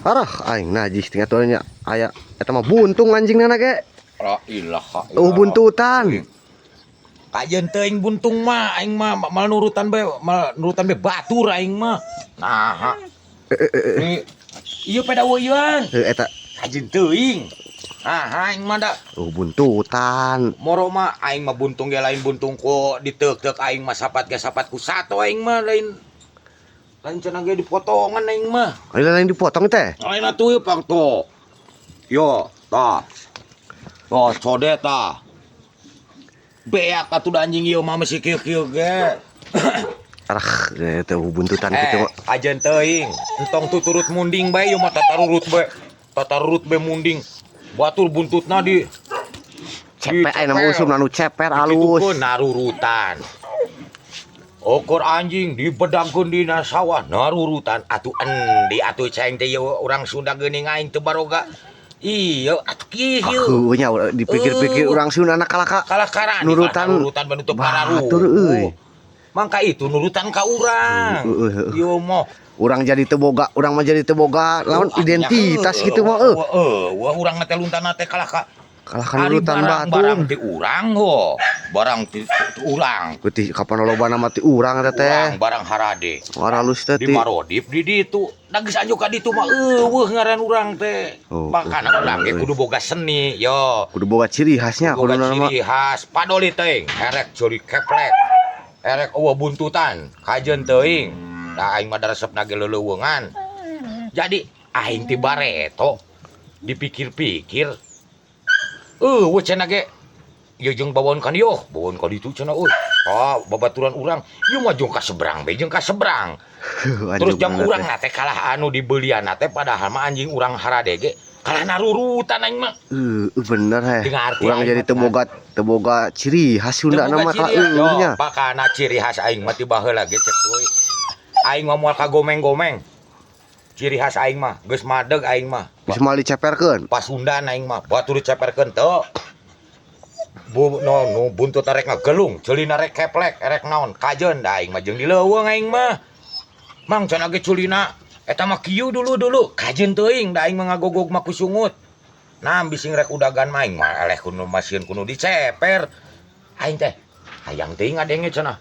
Arah aing najis tinggal tuh nya aya eta mah buntung anjing nana ge. La ilaha. Oh, buntutan. Kajeun teuing buntung mah aing mah mal nurutan bae, mal nurutan bae batur aing mah. Nah. Nih, ieu pada eueuan. Heuh, eta. Kajeun teuing. Nah, aing mah da Oh, buntutan. Moro mah aing mah buntung ge lain buntung ku diteuk-teuk, aing mah sapat ge sapat ku sato, aing mah lain lain cenah ge dipotongan aing mah. Lain lain dipotong teh. Lain atuh ieu pang tuh. Yo, tah. Tuh, code tah. Beak atuh da anjing ieu mah masih kieu-kieu ge. Arah, eta buntutan kitu Eh, mah. Ajen teuing. Entong tuturut munding bae ieu mah, tatarurut bae. Tatarurut bae munding. Batur buntutna di Ceper aya nama usum anu ceper alus. Dikitukeun narurutan. Ukur anjing dibedagkeun dina sawah narurutan atuh, endi atuh ceng teh ieu urang Sunda geuning aing teu baroga. Iya atuh kieu. Heueuh nya, dipikir-pikir urang Sunda na kalah ka Kalah karani nurutan nurutan bae nutup batur euy. Mangka itu nurutan ka urang. Heueuh, heueuh. Ieu mah Urang jadi teu boga, urang mah jadi teu boga lawan identitas gitu mah euy. Heueuh, wah urang teh luntana teh kalah ka Kalah ka Ari nurutan barang, batur. Barang ti urang ho. Barang ti urang. Putih kapan loba nama ti urang eta teh. Urang barang harade. Waralus teh di ti. Marodif di ditu. Da geus anjuk ka ditu mah euweuh ngaran urang teh. Oh, Makana oh, urang ge oh, kudu boga seni, yo. Kudu boga ciri khasnya Boga kudu nama. Ciri khas padoli teuing, erek ceuli keplek. Erek euweuh buntutan, kajeun teuing. Da aing mah da resepna ge leuleungan. Jadi aing ti bareto dipikir-pikir euweuh cenah ge ieu jeung bawaon ka dieu, bawaon ka ditu cenah euy. Ah, babaturan urang, ieu mah jeung ka seberang bae, jeung ka seberang. Terus jam urang na teh kalah anu dibelian teh, padahal mah anjing urang harade ge kalah narurutan aing mah. Bener heh. Teu ngarti Urang aing jadi mah. Teu boga ciri khas Sunda Teu boga nama ciri kalah khas. eueuh nya. Yo, pakana ciri khas aing mah ti baheula ge cek euy. Aing mah moal kagomeng-gomeng. Ciri khas aing mah geus madeg aing mah. Geus moal diceperkeun. Pasundan aing mah batur diceperkeun teu. Bu no, nu buntut arek ngagelung, ceulina rek keplek, erek naon, kajeun da aing mah jeung di leuweung aing mah. Mang cenah ge culina eta mah kieu dulu dulu, kajeun teuing da aing mah ngagogog mah ku sungut. Nah, bising rek udagan mah aing mah eleh kudu masieun kudu diceper. Aing teh hayang teuing ngadenge cenah.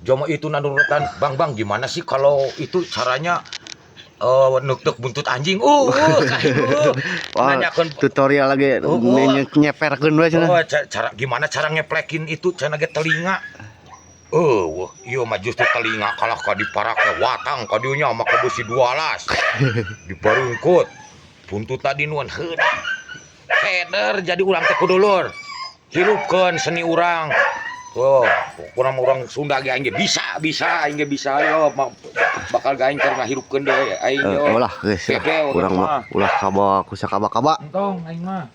Jomo itu nanurutan, "Bang, bang, gimana sih kalau itu caranya neuk buntut anjing?" Wah, Nanyakeun tutorial lagi Oh, oh. nyeperkeun we cenah. Oh, cara gimana cara ngeplekin itu cenah ge telinga. Oh, wah, iya mah justru telinga kalah ka diparake watang ka dieu nya make besi dualas. Dibarungkut. Buntut tadi nuan heuh. Keder jadi urang teh kudu lur. Hirupkeun seni urang. Oh, kurang urang Sunda ge aing ge bisa, bisa aing ge bisa yo bakal ge aing keur ngahirupkeun deui aing Eh, yo. ulah geus lah. Gege Urang mah ulah kabawa ku sakaba-kaba. Entong aing mah.